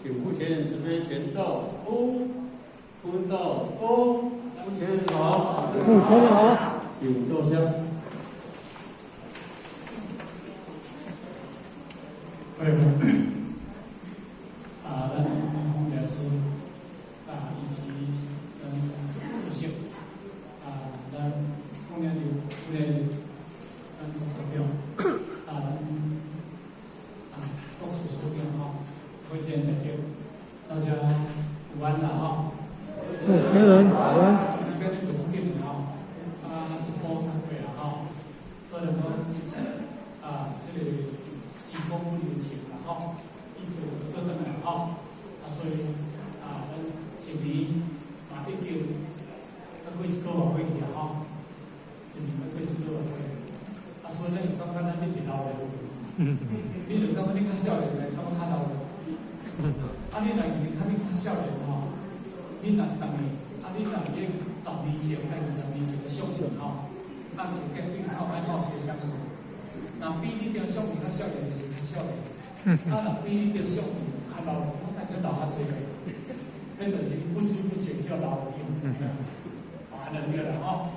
請普賢慈悲前道恭，坤道恭，普賢好，普賢好，請坐下。哎，啊，咱洪老師啊，以及咱主席啊，咱洪良就、洪良就，咱所長啊，咱啊，各處所長吼，會見大家，大家午安啦吼。普賢人午安。時間就足緊吼，啊，一步較過啊吼，所以講啊，這個時光不留情啦吼，伊就倒轉來吼，啊，所以啊，咱一年嘛已經啊過一個月過去啊吼，一年啊過一個月過去，啊，所以咱就感覺咱一直老咧，你就感覺你較少年咧，感覺較老咧，啊，你若是較你較少年吼，你若當年，啊，你若伫咧10年前、20年前的相片吼，咱就見對口愛靠相相。若比你張相片較少年，就是較少年；啊，若比你張相片較老，我看才老較濟咧。彼就是不知不覺叫老，你毋知影。啊，按呢對啦吼。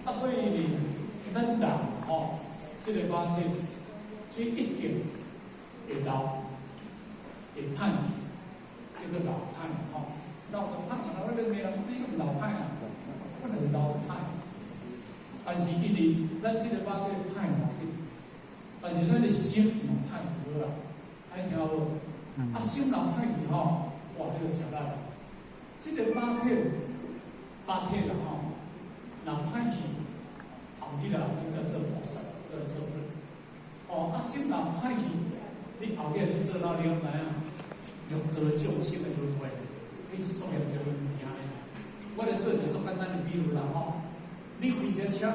啊，所以呢，咱人吼，這個話這，這一定會老，會歹，叫做老歹吼。老就歹啊！我咧罵人，你老歹啊！我就是老歹。但是因為咱這個肉體歹嘛，但是咱的心嘛歹去啦，愛聽無？啊，心若歹去吼，哇，彼個食力。這個肉體，肉體啦吼，若歹去，後日啊，咱閣做菩薩，閣做佛。哦，啊，心若歹去，你後日去做到你敢知影？六道眾生的輪迴，彼是足嚴重的物件咧。我來做一個足簡單的比喻啦吼，你開一個車，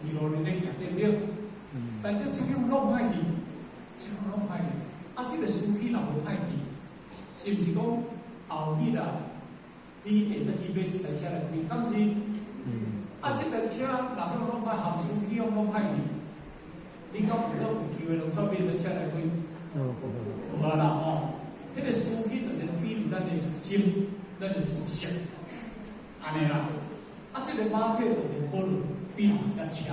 沿路咧行，對毋對？但是車用弄歹去，車用弄歹去，啊，這個司機若無歹去，是毋是講後日啊，你會當去買一台車來開，敢是？啊，這台車若用弄歹，含司機用弄歹去，你敢有做有機會攏煞買一台車來開？無啊啦吼，彼個司機就是比喻咱的心，咱的思想，按呢啦。啊，這個肉體就是保留比喻一隻車。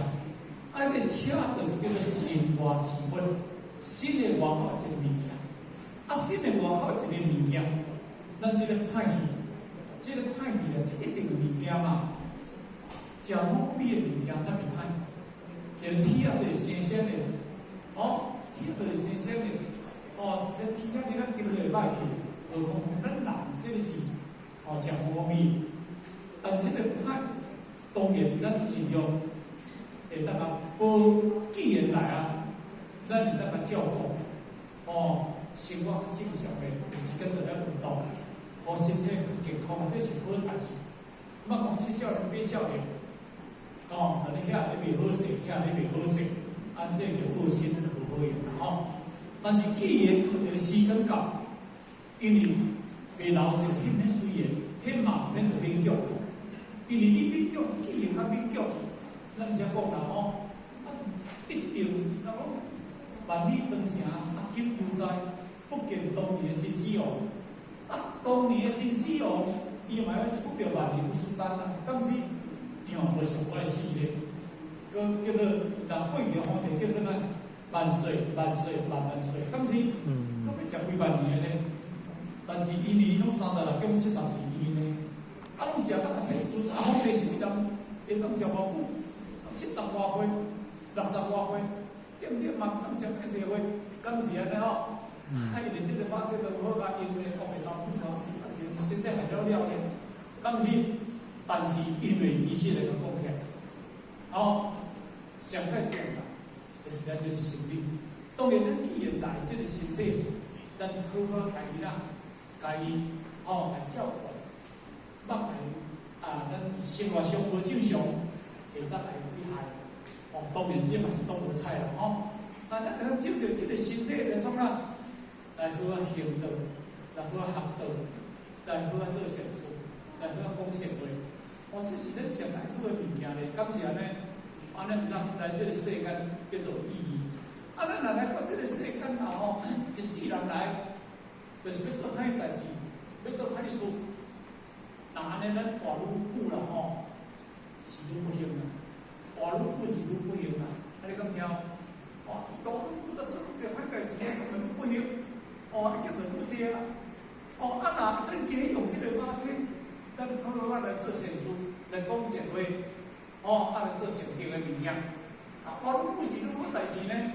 啊，彼個車就是叫做身外之物，身的外口一個物件。啊，身的外口一個物件，咱這個歹去，這個歹去啊，這一定有物件嘛。食無味的物件才袂歹，一個鐵仔就是新鮮的，哦，鐵就是新鮮的，哦，一個鐵仔你咱丟落會歹去，何況咱人這個是哦食無味，但是這個歹，當然咱盡量會當啊保既然來啊，咱會當啊照顧，哦，生活正常的時間就咧運動，予身體健康啊，這是好代誌。莫講七少年八少年，哦，你遐咧袂好勢，遐咧袂好勢，啊，這叫報身就無好用啦吼。但是既然到一個時間到，因為袂老是彼免隨緣，彼嘛毋免著勉強，因為你勉強，既然較勉強，咱才講啦吼，啊，一定人講萬里長城啊，今猶在，不見當年的秦始皇。啊，當年的秦始皇，伊嘛欲處著萬年不輸單啊，敢是？伊嘛無想過死咧，閣叫做人過去的皇帝叫做啥？萬歲萬歲萬萬歲，敢是？閣欲食幾萬年咧？但是因為伊攏36減72呢，啊，攏食到彼自早皇帝是會當食偌久？70外歲、60外歲，對毋對嘛？當食遐濟歲，敢是按呢吼？啊，因為這個肉體都好啊，因為國袂老苦啊，啊，是身體還了了咧，敢是？但是因為其實來講起來，吼，上蓋重要就是咱的心理。當然，咱既然來這個身體，咱好好共伊啦，共伊吼來照顧，莫共伊啊，咱生活上無正常，提早來去害，哦，當然這嘛是總無彩啦吼。啊，咱會當藉著這個身體來創啥？來好好行道，來好好學道，來好好做善事，來好好講善話。哦，這是咱上來好的物件咧，敢是按呢？按呢，咱來這個世間叫做意義。啊，咱若來到這個世間啊吼，一世人來，就是欲做歹代誌，欲做歹事。若按呢，咱活愈久啦吼，是愈不幸啦。活愈久是愈不幸啦。啊，你敢聽？哦，老愈久做愈歹代誌，什麼愈不幸？哦，結論愈濟啊。哦，啊若咱今日用這个肉體，咱好好來做善事，來講善話，哦，啊來做善行的物件。啊，活愈久是愈好代誌呢。